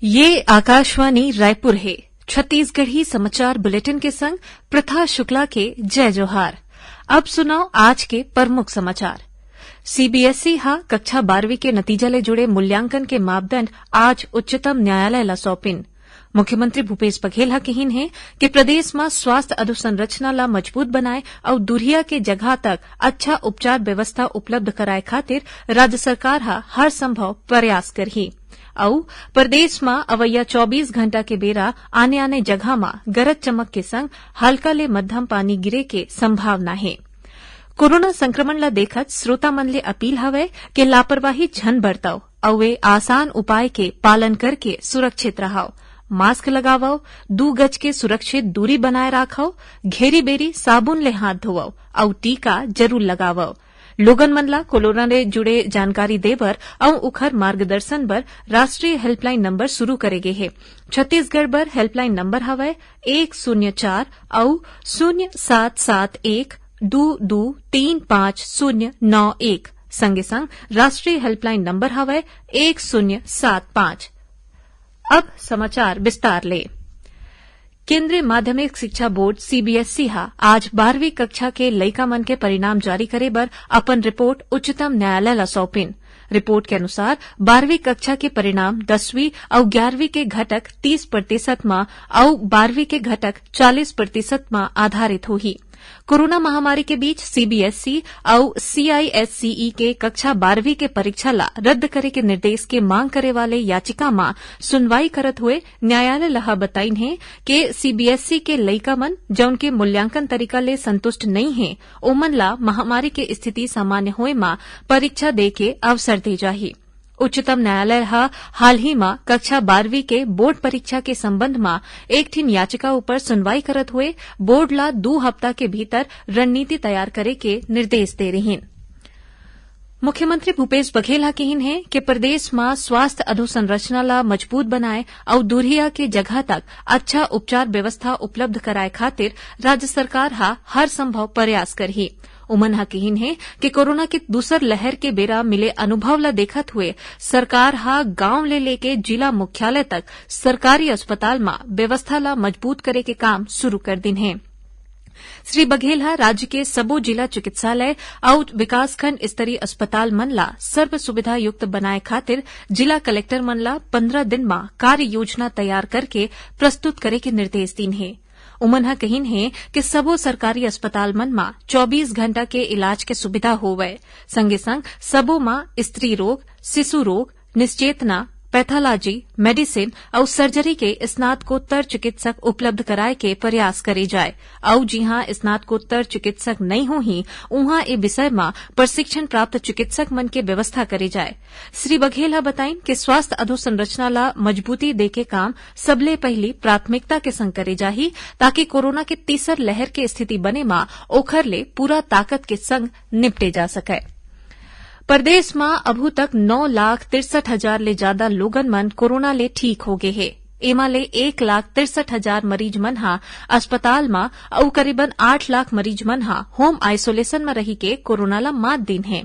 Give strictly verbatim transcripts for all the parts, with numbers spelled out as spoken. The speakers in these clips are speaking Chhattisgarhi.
ये आकाशवाणी रायपुर हे। छत्तीसगढ़ी समाचार बुलेटिन के संग प्रथा शुक्ला के जय जोहार। अब सुनव आज के प्रमुख समाचार। सीबीएसई ह कक्षा बारहवीं के नतीजा ले जुड़े मूल्यांकन के मापदंड आज उच्चतम न्यायालय ल सौंपिन। मुख्यमंत्री भूपेश बघेल ह कहिन हे कि प्रदेश म स्वास्थ्य अधोसंरचना ल मजबूत बनाए अउ दूरिहा के जगह तक अच्छा उपचार व्यवस्था उपलब्ध कराए खातिर राज्य सरकार ह हर संभव प्रयास करही। अउ प्रदेश म अवइया चौबीस घंटा के बेरा आने-आने जगह म गरज चमक के संग हल्का ले मध्यम पानी गिरे के संभावना हे। कोरोना संक्रमण ल देखत श्रोता मन ले अपील हवय के लापरवाही झन बरतव अउ ए आसान उपाय के पालन करके सुरक्षित रहव। मास्क लगावव, दू गज के सुरक्षित दूरी बनाए राखव, घेरी बेरी साबुन ले हाथ धोवव अउ टीका जरूर लगावव। लोगन मन ला कोरोना ले जुड़े जानकारी दे बर अउ उखर मार्गदर्शन बर राष्ट्रीय हेल्पलाइन नंबर शुरू करे गे हे। छत्तीसगढ़ बर हेल्पलाइन नंबर हवय एक शून्य चार अउ शून्य सात सात एक दू दू तीन पाँच शून्य नौ एक। संगे संग राष्ट्रीय हेल्पलाइन नंबर हवय एक शून्य सात पाँच। अब समाचार विस्तार ले। केंद्रीय माध्यमिक शिक्षा बोर्ड, सीबीएसई, ह आज बारहवीं कक्षा के लइका मन के परिणाम जारी करे बर अपन रिपोर्ट उच्चतम न्यायालय ल सौंपिन। रिपोर्ट के अनुसार, बारहवीं कक्षा के परिणाम दसवीं अउ ग्यारहवीं के घटक तीस प्रतिशत म अउ बारहवीं के घटक चालीस प्रतिशत म आधारित होही। कोरोना महामारी के बीच सीबीएसई अउ सीआईएससीई के कक्षा बारहवीं के परीक्षा ला रद्द करे के निर्देश के मांग करे वाले याचिका म सुनवाई करत हुए न्यायालय ल ह बताइन हे के सीबीएसई के लइका मन, जउन के मूल्यांकन तरीका ले संतुष्ट नइ हे, ओमन ला महामारी के स्थिति सामान्य होए म परीक्षा दे के अवसर दे जाही। उच्चतम न्यायालय ह हाल ही म कक्षा बारहवीं के बोर्ड परीक्षा के संबंध म एक ठिन याचिका ऊपर सुनवाई करत हुए बोर्ड ला दू हफ्ता के भीतर रणनीति तैयार करे के निर्देश दे रिहिन। मुख्यमंत्री भूपेश बघेल ह किहिन हे कि प्रदेश म स्वास्थ्य अधोसंरचना ला मजबूत बनाए अउ दूरिहा के जगह तक अच्छा उपचार व्यवस्था उपलब्ध कराए खातिर राज्य सरकार ह हर संभव प्रयास करही। उमन ह किहिन हे कि कोरोना के दूसर लहर के बेरा मिले अनुभव ल देखत हुए सरकार ह गांव ले लेके जिला मुख्यालय तक सरकारी अस्पताल म व्यवस्था ल मजबूत करे के काम शुरू कर दिन हे। श्री बघेल ह राज्य के सबो जिला चिकित्सालय अउ विकासखंड स्तरीय अस्पताल मन ला सर्व सुविधा युक्त बनाए खातिर जिला कलेक्टर मन ला पन्द्रह दिन म कार्य योजना तैयार करके प्रस्तुत करे के निर्देश दीन हे। उमन ह कहिन हे कि सबो सरकारी अस्पताल मन म चौबीस घंटा के इलाज के सुविधा होवय, संगे संग सबो म स्त्री रोग, शिशु रोग, निश्चेतना, पैथोलॉजी, मेडिसिन अउ सर्जरी के स्नातकोत्तर चिकित्सक उपलब्ध कराए के प्रयास करे जाए अउ जिहां स्नातकोत्तर चिकित्सक नइ होही, उहां ए विषय म प्रशिक्षण प्राप्त चिकित्सक मन के व्यवस्था करे जाए। श्री बघेल ह बताइन कि स्वास्थ्य अधोसंरचना ला मजबूती दे के काम सबले पहिली प्राथमिकता के संग करे जाही, ताकि कोरोना के तीसर लहर के स्थिति बने म ओखर ले पूरा ताकत के संग निपटे जा सकय। प्रदेश म अभू तक नौ लाख तिरसठ हजार ले जादा लोगन मन कोरोना ले ठीक हो गे हे। एमा ले एक लाख तिरसठ हजार मरीज मन ह अस्पताल म अउ करीबन आठ लाख मरीज मन ह होम आइसोलेशन म रहिके कोरोना ल मात दीन हे।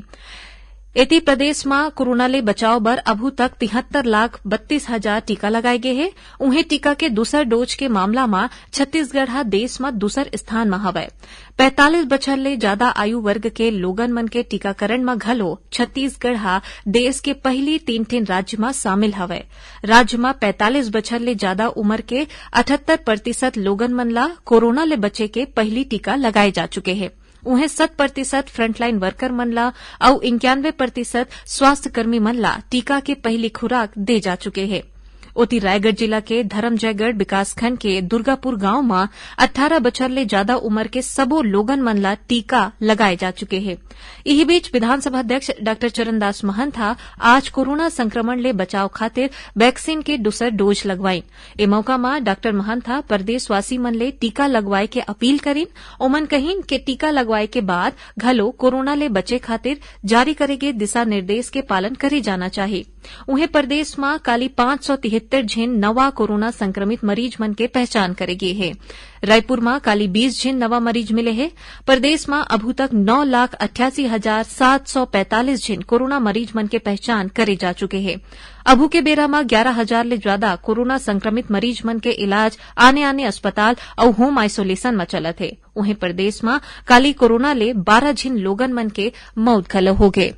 एती प्रदेश म कोरोना ले बचाव बर अभू तक तिहत्तर लाख बत्तीस हजार टीका लगाए गे हे। उहें, टीका के दूसर डोज के मामला म छत्तीसगढ़ ह देश म दूसर स्थान म हवय। पैंतालीस बछर ले जादा आयु वर्ग के लोगन मन के टीकाकरण म घलो छत्तीसगढ़ ह देश के पहिली तीन ठिन राज्य म शामिल हवय। राज्य म पैंतालीस बछर ले जादा उमर के अठहत्तर प्रतिशत लोगन मन ला कोरोना ले बचे के पहिली टीका लगाए जा चुके हे। उहें, सत प्रतिशत फ्रंटलाइन वर्कर मन ला अउ इक्यानवे प्रतिशत स्वास्थ्यकर्मी मन ला टीका के पहिली खुराक दे जा चुके हे। ओती, रायगढ़ जिला के धरमजयगढ़ विकासखंड के दुर्गापुर गांव म अट्ठारह बछर ले जादा उमर के सबो लोगन मन ला टीका लगाए जा चुके हे। इही बीच, विधानसभा अध्यक्ष डॉक्टर चरणदास महंत ह आज कोरोना संक्रमण ले बचाव खातिर वैक्सीन के दूसर डोज लगवाइन। ए मौका म डॉक्टर महंत ह प्रदेशवासी मन ले टीका लगवाए के अपील करिन। ओमन कहिन के टीका लगवाए के बाद घलो कोरोना ले बचे खातिर जारी करे गे दिशा निर्देश के पालन करे जाना चाही। उहें, प्रदेश म काली पाँच सौ तिहत्तर झिन नवा कोरोना संक्रमित मरीज मन के पहचान करे गे हे। रायपुर म काली बीस झिन नवा मरीज मिले हे। प्रदेश म अभू तक नौ लाख अट्ठासी हजार सात सौ पैंतालीस झिन कोरोना मरीज मन के पहचान करे जा चुके हे। अभू के बेरा म ग्यारह हजार ले ज्यादा कोरोना संक्रमित मरीज मन के इलाज आने-आने अस्पताल अउ होम आइसोलेशन म चलत हे। उहें, प्रदेश म काली कोरोना ले बारह झिन लोगन मन के मउत घलो होगे।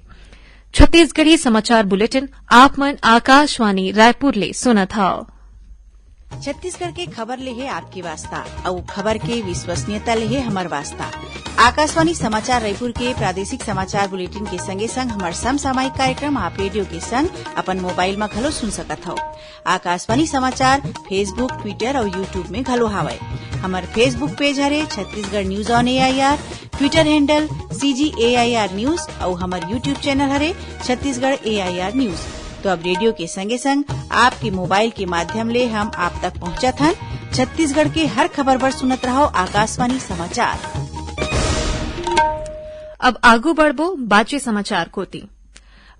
छत्तीसगढ़ी समाचार बुलेटिन आप मन आकाशवाणी रायपुर ले सुनत हव। छत्तीसगढ़ के खबर ले हे आपके वास्ता, अउ खबर के विश्वसनीयता ले हे हमर वास्ता। आकाशवाणी समाचार रायपुर के प्रादेशिक समाचार बुलेटिन के संगे संग हमर समसामयिक कार्यक्रम आप रेडियो के संग अपन मोबाइल म घलो सुन सकत हव। आकाशवाणी समाचार Facebook, Twitter अउ YouTube में घलो हावय। हमर Facebook पेज हरे Chhattisgarh news on AIR, Twitter handle CG AIR news अउ हमर YouTube चैनल हरे छत्तीसगढ़ एआईआर न्यूज। तो अब रेडियो के संगे संग आपके मोबाइल के माध्यम ले हम आप तक पहुंचत हन। छत्तीसगढ़ के हर खबर बर सुनत रहव आकाशवाणी समाचार। अब आगू बढ़बो बाचे समाचार कोति।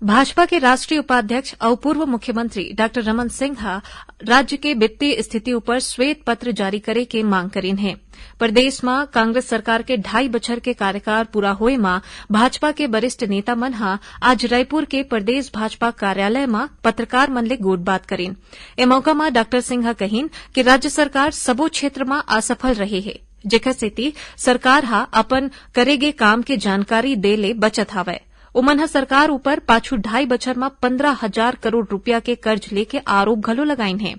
भाजपा के राष्ट्रीय उपाध्यक्ष अउ पूर्व मुख्यमंत्री डॉक्टर रमन सिंह ह राज्य के वित्तीय स्थिति ऊपर श्वेत पत्र जारी करे के मांग करीन हे। प्रदेश म कांग्रेस सरकार के ढाई बछर के कार्यकाल पूरा होए म भाजपा के वरिष्ठ नेता मन ह आज रायपुर के प्रदेश भाजपा कार्यालय म पत्रकार मन ले गोठबात करीन। ए मौका म डॉक्टर सिंह ह कहिन कि राज्य सरकार सबो क्षेत्र म असफल रहे हे, जेखर सेती सरकार ह अपन करे गे काम के जानकारी दे ले बचत हावय। उमन ह सरकार ऊपर पाछू ढाई बछर म पन्द्रह हजार करोड़ रुपया के कर्ज लेके आरोप घलो लगाइन हे।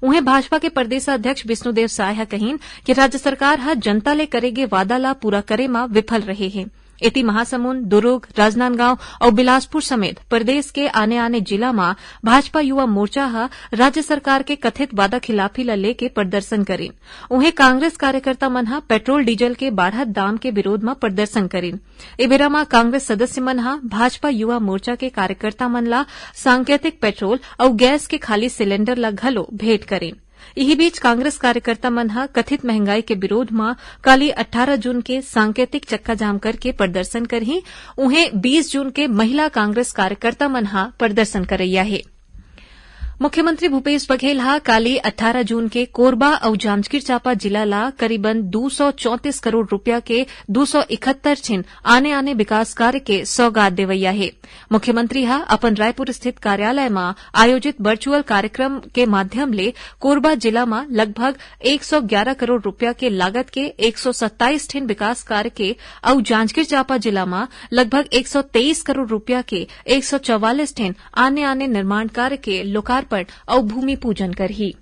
उहें, भाजपा के प्रदेश अध्यक्ष विष्णुदेव साय ह कहिन कि राज्य सरकार ह जनता ले करे गे वादा ला पूरा करे म विफल रहे हे। एती महासमुंद, दुरूग, राजनांदगांव अउ बिलासपुर समेत प्रदेश के आने-आने जिला म भाजपा युवा मोर्चा ह राज्य सरकार के कथित वादा खिलाफी ल लेके प्रदर्शन करिन। उहें, कांग्रेस कार्यकर्ता मन ह पेट्रोल डीजल के बाढ़त दाम के विरोध म प्रदर्शन करिन। ए बेरा म कांग्रेस सदस्य मन ह भाजपा युवा मोर्चा के कार्यकर्ता मन ला सांकेतिक पेट्रोल अउ गैस के खाली सिलेंडर ला घलो भेंट करिन। इही बीच, कांग्रेस कार्यकर्ता मन ह कथित महंगाई के विरोध म काली अट्ठारह जून के सांकेतिक चक्काजाम करके प्रदर्शन करही। उहें, बीस जून के महिला कांग्रेस कार्यकर्ता मन ह प्रदर्शन करइया हे। मुख्यमंत्री भूपेश बघेल ह काली अट्ठारह जून के कोरबा अउ जांजगीर चांपा जिला ला करीबन दू सौ चौंतीस करोड़ रुपया के दू सौ इकहत्तर झिन आने-आने विकास कार्य के सौगात देवइया हे। मुख्यमंत्री ह अपन रायपुर स्थित कार्यालय म आयोजित वर्चुअल कार्यक्रम के माध्यम ले कोरबा जिला म लगभग एक सौ ग्यारह करोड़ रुपया के लागत के एक सौ सत्ताईस ठिन विकास कार्य के अउ जांजगीर चांपा जिला म लगभग एक सौ तेईस करोड़ रुपया के एक सौ चौवालीस ठिन आने-आने निर्माण कार्य के लोकार्पण अउ भूमि पूजन करही।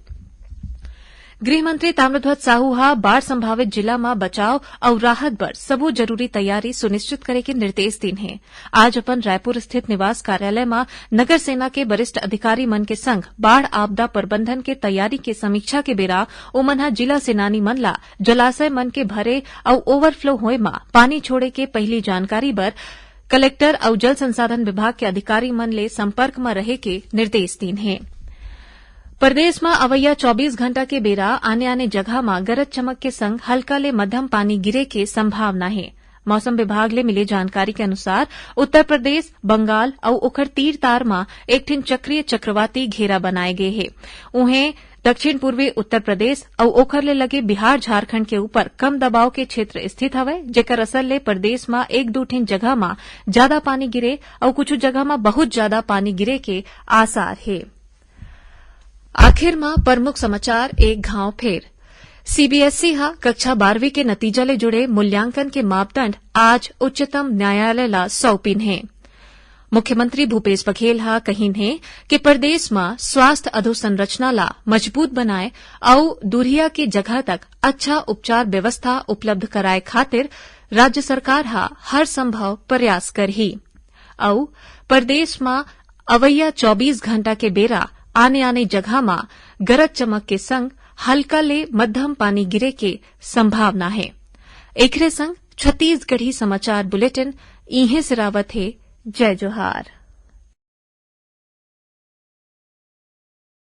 गृह मंत्री ताम्रध्वज साहू ह बाढ़ संभावित जिला म बचाव अउ राहत बर सबो जरूरी तैयारी सुनिश्चित करे के निर्देश दीन हे। आज अपन रायपुर स्थित निवास कार्यालय म नगर सेना के वरिष्ठ अधिकारी मन के संग बाढ़ आपदा प्रबंधन के तैयारी के समीक्षा के बेरा ओमन ह जिला सेनानी मन ला जलाशय मन के भरे अउ ओवरफ्लो होए म पानी छोड़े के पहिली जानकारी बर कलेक्टर अउ जल संसाधन विभाग के अधिकारी मन ले संपर्क म रहे के निर्देश दीन हे। प्रदेश म अवइया चौबीस घंटा के बेरा आने-आने जगह म गरज चमक के संग हल्का ले मध्यम पानी गिरे के संभावना हे। मौसम विभाग ले मिले जानकारी के अनुसार, उत्तर प्रदेश, बंगाल अउ ओखर तीर तार म एक ठिन चक्रीय चक्रवाती घेरा बनाए गे हे। उहें, दक्षिण पूर्वी उत्तर प्रदेश अउ ओखर ले लगे बिहार झारखंड के ऊपर कम दबाव के क्षेत्र स्थित हवय, जेकर असर ले प्रदेश म एक दू ठिन जगह म जादा पानी गिरे अउ कुछु जगह म बहुत जादा पानी गिरे के आसार हे। आखिर म प्रमुख समाचार एक घांव फेर। सीबीएसई ह कक्षा बारहवीं के नतीजा ले जुड़े मूल्यांकन के मापदंड आज उच्चतम न्यायालय ला सौंपिन हे। मुख्यमंत्री भूपेश बघेल ह कहिन हे कि प्रदेश म स्वास्थ्य अधोसंरचना ला मजबूत बनाए अउ दूरिहा के जगह तक अच्छा उपचार व्यवस्था उपलब्ध कराए खातिर राज्य सरकार ह हर संभव प्रयास करही। अउ प्रदेश म अवइया चौबीस घंटा के बेरा आने-आने जगह म गरज चमक के संग हल्का ले मध्यम पानी गिरे के संभावना हे। एकरे संग छत्तीसगढ़ी समाचार बुलेटिन इहें सिरावत हे। जय जोहार।